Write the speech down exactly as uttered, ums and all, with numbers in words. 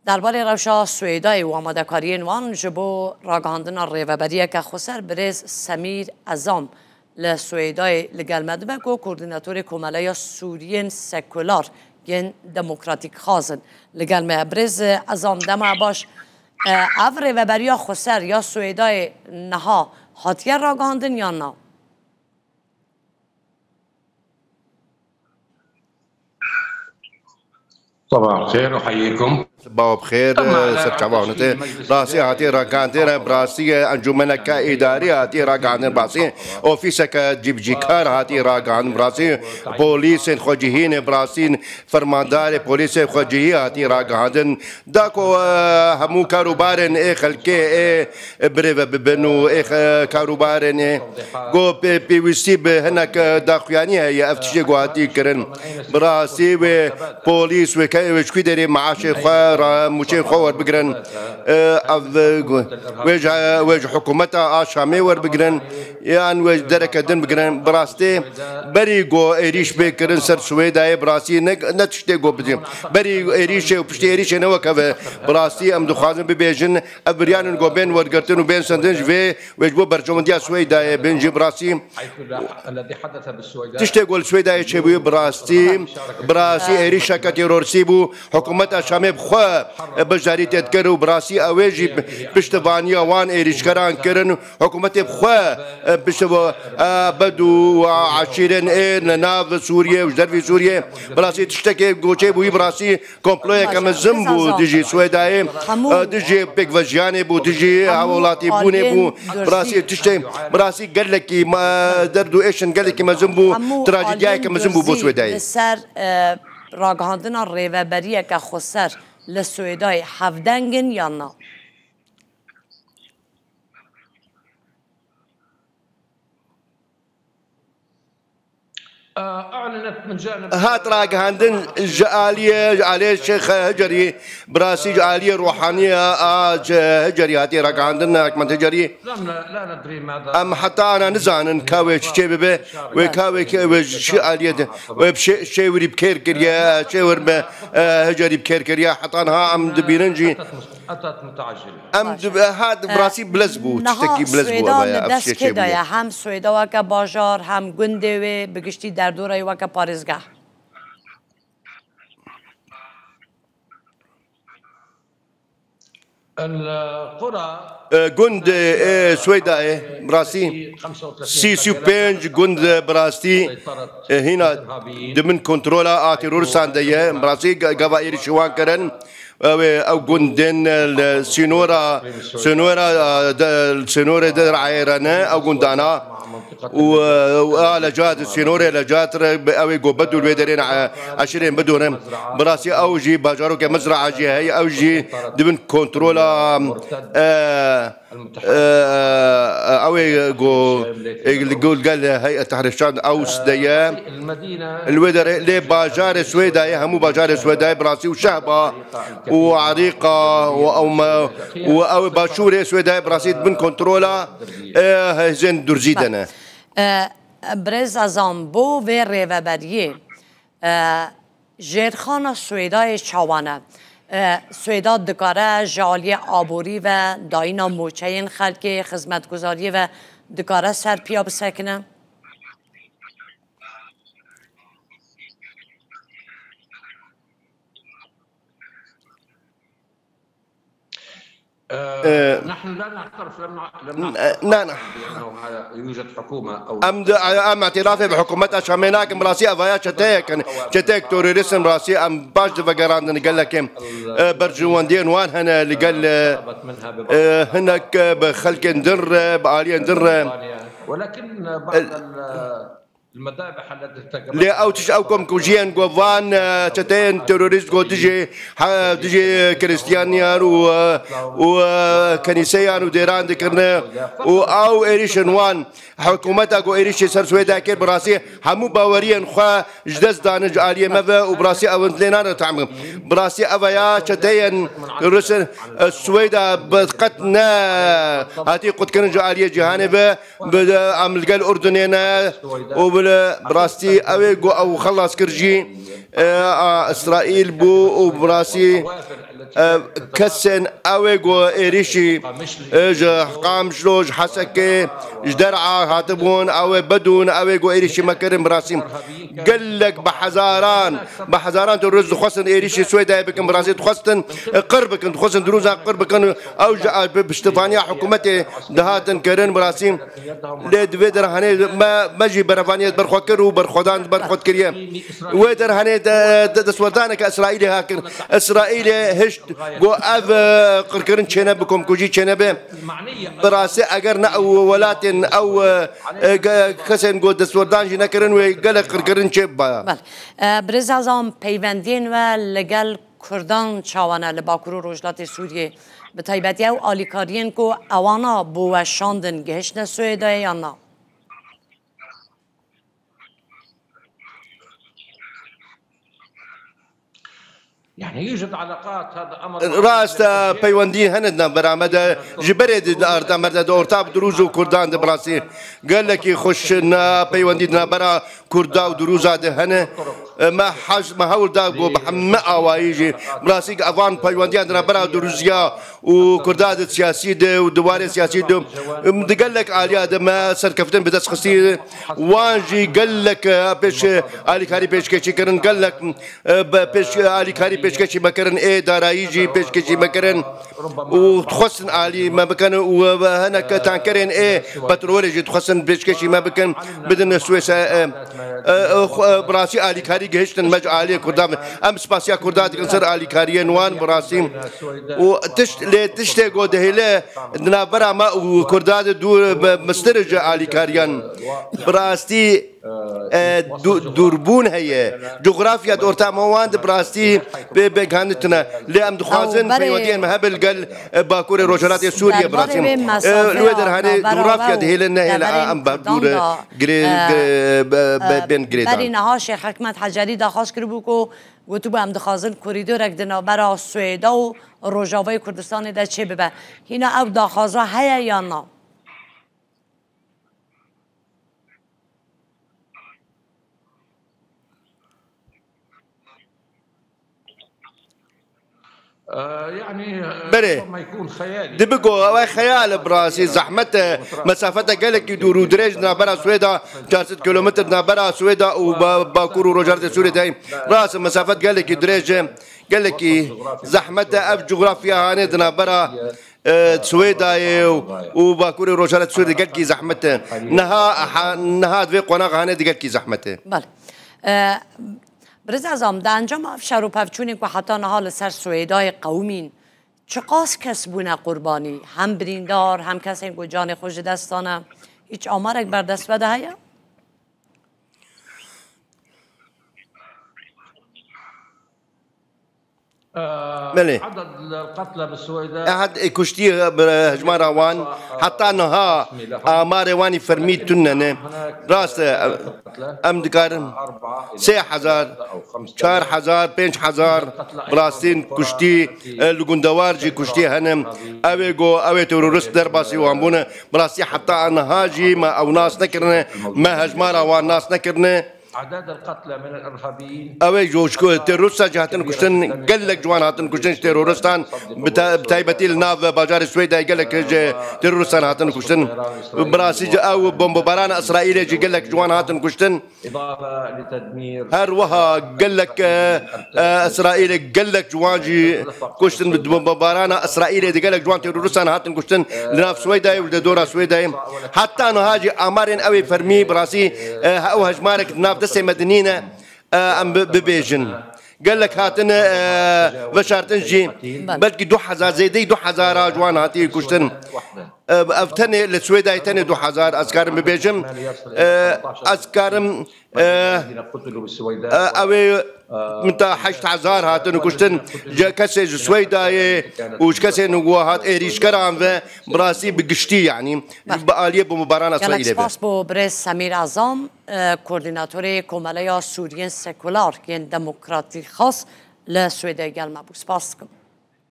Derbarê rewşa Swêdayê û amadekariyên wan ji bo ragihandina rêveberiyeke xweser birêz Semîr Ezam li Swêdayê li gel me dibe ku koordînatorê Komeleya Sûriyên Sekular yên Demokratîkxwaz in. Li gel me ye. Birêz Ezam, dema baş. E, ev rêveberiya xweser ya Swêdayê niha hatiye ragihandin yan na? صباح الخير، أحييكم. Sibawa bi xêr, serçava hûn tê. Rastî hatî ragihandin, bi rastî encûmeneke îdarî hatî ragihandin, bi rastî ofîseke cîbicîkar hatî ragihandin, bi rastî polîsên xwecihî ne, bi rastî fermandarê polîsê xwecihî hatî ragihandin. Da ku, e, hemû karûbarên ê xelkê ê birêve bibin û ê xe-, karûbarên ê ku pê-, pêwîstî bi hinek, e, daxuyanî heye, ev tiştê ku hatî kirin. Bi rastî wê polîs wê ke-, wê ji kû derê meaşê xwe, ra-, mûçên xwe werbigirin. E, ev, e, wê ji, wê ji hikûmeta a Şamê werbigirin. Yan wê ji dereke din bigirin. Bi rastî berî ku êrîş bê kirin ser Swêdayê, bi rastî ne, ne tiştê ku bidin. Berî êrîşê û piştî êrîşê ne wek ev e. Bi rastî em dixwazin bibêjin, ev biriyanin ku bên wergirtin û bên sendin ji vê wê ji bo berjewendiya Swêdayê bin jî bi rastî tiştê ku li Swêdayê çêbûyî bi rastî, bi rastî êrîşeke terorîstî bû. Hikûmeta Şamê bi xwe beşdarî tê dikir û bi rastî ew ê jî piştevaniya wan êrîşkeran kirin. Hikûmetê bi xwe, e, pişt ve, e, bed û eşîrên ê li nav Sûriyê û ji dervî Sûriyê bi rastî tiştekê goçê bûyî bi rastî komployeke mezin bû dijî Swêdayê, e, dijî pêkvejiyanê bû, dijî hevwelatîbûnê bû. Bi rastî tiştê, bi rastî gelekî me-, derd û êşin gelekî mezin bû, trajediyayeke mezin bû bo Swêdayê. Li ser, e, ragihandina rêveberiyeke xweser li Swêdayê hevdeng in yan na? Hat ragihandin ji aliyê, ji aliyê Şêx Hicerî, bi rastî ji aliyê ruhaniya a ji Hicerî hatiye ragihandin, Hikmet Hicerî. Em heta ana nizanin ka wê çi çê bibe, wê ka wê ke wê ji çi aliyê de, wê bi şê-, şêwirî bi kêr kiriye, şêwir bi, e, Hicerî bi kêr kiriye. Heta niha em dibînin jî. Em di-, ha, bi rastî bilez bû, tiştekî bilez bû. Niha Swêda li dest kê de ye? Hem Swêda weke bajar, hem gundê wê, bi giştî derdorayê weke parêzgeh. E, gund, e, Swêdayê, bi rastî sî û pênc gund, e, bi rastî, e, hîna di bin kontrola a terorîstan de ye. Bi rastî ge-, gava êrîşî wan kirin. Ew ê, ew gundên, e, li sînora, sînora, e, de, sînorê de rayê re ne, ew gundana. Û, e, û a lecat, sînorê lecat re, bi ew ê go Bedûr wê derê ne, e, eşîrên Bedûr ne. Bi rastî ew jî bajarokê Mizra jî heye, ew jî di bin kontrola, e, e, ew ê go, ê li gol gel Heyet Tehrîr Şam Ews de ye. Li wê derê lê bajarê Swêdayê, hemû bajarê Swêdayê bi rastî û şehba û Erîqa û ew me, û ew başûrê Swêdayê bi rastî di bin kontrola, e, hêzên Durzî de ne. E, Birêz Ezam, bo vê rêveberiyê, e, jêrxana Swêdayê çawan e? E, Swêda dikare ji aliyê aborî ve, dayîna moçeyên xelkê, xizmetguzariyê ve dikare ser piya bisekine? Ee, نحن لا نعترف، لم نعترف، لم نعترف، na, na. بأنه يوجد حكومة أو Em di, em îtirafê bi hikûmeta Şamê nakin, bi rastî evaya çeteyek in. Çeteyek terorîst in, bi rastî em baş divegerandin gelekê, e, berjewendiyên wan hene li gel, e, e, hinek, e, bi xelkên din re, bi aliyên din re. ولكن بعض ال- Lê ew tişt, ew komkujiyên ku van, e, çeteyên terorîst ku dijî, he, dijî Krîstiyaniyan û, e, û, e, kenîseyan û dêran dikirine û ew êrîşên wan, hikûmeta ku êrîşê ser Swêda kir, bi rastî hemû baweriyên xwe ji dest dane ji aliyê me ve û bi rastî ew lê nane tehmîl. Bi rastî ev ya çeteyên terorîst, e, Swêda bi qet ne hatî qutkirin ji aliyê cîhanê ve. Bi, em li gel Urdunê ne û bi, bi rastî ew ê ku ew xelas kir jî, e, a, Îsraîl bû û bi rastî Ev kesên ew ê ku êrîşî, e, ji Qamişlo, ji Hesekê, ji Der'a hatibûn, ew ê bidûn, ew ê ku êrîşî me kirin, bi rastî gelek bi hezaran, bi hezaran terorîst dixwestin êrîşî Swêdayê bikin, bi rastî dixwestin, e, qir bikin, dixwestin dirûzan qir bikin. Ew ji, e, bi piştevaniya hikûmetê dihatin kirin, bi rastî. Lê di vê derhanê me, me jî berevaniyê ber xwe kir û berxwedan ber xwe kiriye. Wê derhanê de, de destwerdaneke Îsraîlê ha kir. Îsraîlê hişt got ev, e, qirkirin çênebe, komkujî çênebe. Bi rastî eger ne ew welatên ew, e, e, ge-, kesên got destwerdan jî nekirin wê gelek qirkirin çêbiba. Bel. E, Birêz Azam, peywendiyên we li gel Kurdan çawa ne li Bakur û Rojhilatê Sûriyê? Bi taybetî ew alîkariyên ku ewana bo we şandin gihiştine Swêdayê yan na? يعني يوجد علاقات، هذا أمر Rast e, peywendî hene di navbera me de, ji berê di arda me de, di orta bi Dirûz û Kurdan de bi rastî gelekî xweş ne peywendî di navbera Kurda û Dirûza de hene. E, me hez, me hewl da ku bi heme awayî jî bi rastî evan peywendiyan di navbera Dirûziya û Kurda de siyasî de û di warê siyasî de, em, di gelek aliya de me serkeftin bi dest xistî. Wan jî gelek, e, pêş, e, alîkarî pêşkêşî kirin, gelek, e, be-, pêş, e, alîkarî pêşkêşî me kirin, ê darayî jî pêşkêşî me kirin û dixwestin alî me bikin û, e, hinek tankerên ê petrolê jî dixwestin pêşkêşî me bikin, bidin Swêsa, e, e, e, xwe, e, bi rastî alîkarî gihiştin me ji aliyê Kurdan. Em spasiya Kurdan dikin ser alîkariyên wan bi rastî. Û tişt, lê tiştê ku dihêle di navbera me û Kurda de dûr, bi mistir ji alîkariyan. Bi rastî, e, dû-, dûrbûn heye. Cografya di orta me wan de bi rastî pê bêgandî tune. Lê em dixwazin Ew berê peywendiyên me hebe li gel, e, Bakurê Rojhilatê Sûriyê bi rastî. Derbarê wê E, mesafeya li wê derhanê navbera cografya we û dihêle nehêle deverê em Kurdan berdûr, e, da, girê, e, gi-, be-, be-, e, bên girêdan. Berî niha Şêx Hikmet Hecerî daxwaz kiribû ku gotibû, em dixwazin korîdorek di navbera Swêda û Rojavayê Kurdistanê de çêbibe. Hîna ew daxwaza heye yan na? Berê. Dibi ku ew xeyal e bi rastî zehmet e, mesafete gelekî dûr û dirêj di navbera Swêda, çar sed kilometr di navbera Swêda û ba-, Bakur û Rojhilatê Sûriyê de. Rast e, mesafet gelekî dirêj e, gelekî zehmet e ev cografya hane di navbera, e, Swêdayê û, û Bakurê Rojhilatê Sûriyê de gelkî zehmet e. Niha, ha, niha di vê qonaxa hane de gelkî zehmet e. Bel. E, Birêz Azam, di encama ev şer û pevçûnên ku heta niha li ser Swêdayê qewimîn, çiqas kes bûne qurbanî? Hem birîndar, hem kesên ku canê xwe ji dest dane. Hîç amarek ber dest we de heye? Belê. Ehad, e, kuştî, e, bi hejmara wan heta niha amarê wan î fermî tune ne. Rast e, em dikarin sê hezar, çar hezar, pênc hezar bi rastî kuştî, e, li gundewar jî kuştî hene. Ew ê go, ew ê terorist derbasî wan bûne. Bi rastî heta niha jî me ew nas nekirine, me hejmara wan nas nekirine. Ew ê ji terorista jî hatin kuştin, gelek ciwan hatin kuştin ji teroristan, bi ta-, bi taybetî li nav bajarê Swêdayê gelek ji teroristan hatin kuştin. Bi rastî jî ew bombebarana Îsraîlê jî gelek ciwan hatin kuştin. Her wiha gelek, e, e, Îsraîlê gelek ciwan jî kuştin, bi bombebarana Îsraîlê de gelek ciwan teroristan hatin kuştin li nav Swêdayê û li dora Swêdayê. Heta niha jî amarên ew ê fermî bi rastî, e, ew hejmarek di nav destê me de nîne, e, em bi-, bibêjin. Gelek hatine, e, veşartin jî, belkî du hezar, zêdeyî du hezar a ciwan hatiye kuştin. E, ev tenê li Swêdayê tenê du hezar ez karim bibêjim. E, ez karim, e, e, ew ê min ta heşt hezar hatin kuştin. Ji kesê ji Swêdayê û ji kesên ku hat êrîşkeran ve bi rastî bi giştî, yanî bi aliyê bombebarana Gelek Îsraîlê ve. Spas bo birêz Semîr Azam, e, koordînatorê Komeleya Sûriyên Sekular yên Demokratîk Xas li Swêdê gel me bû. Spas dikim.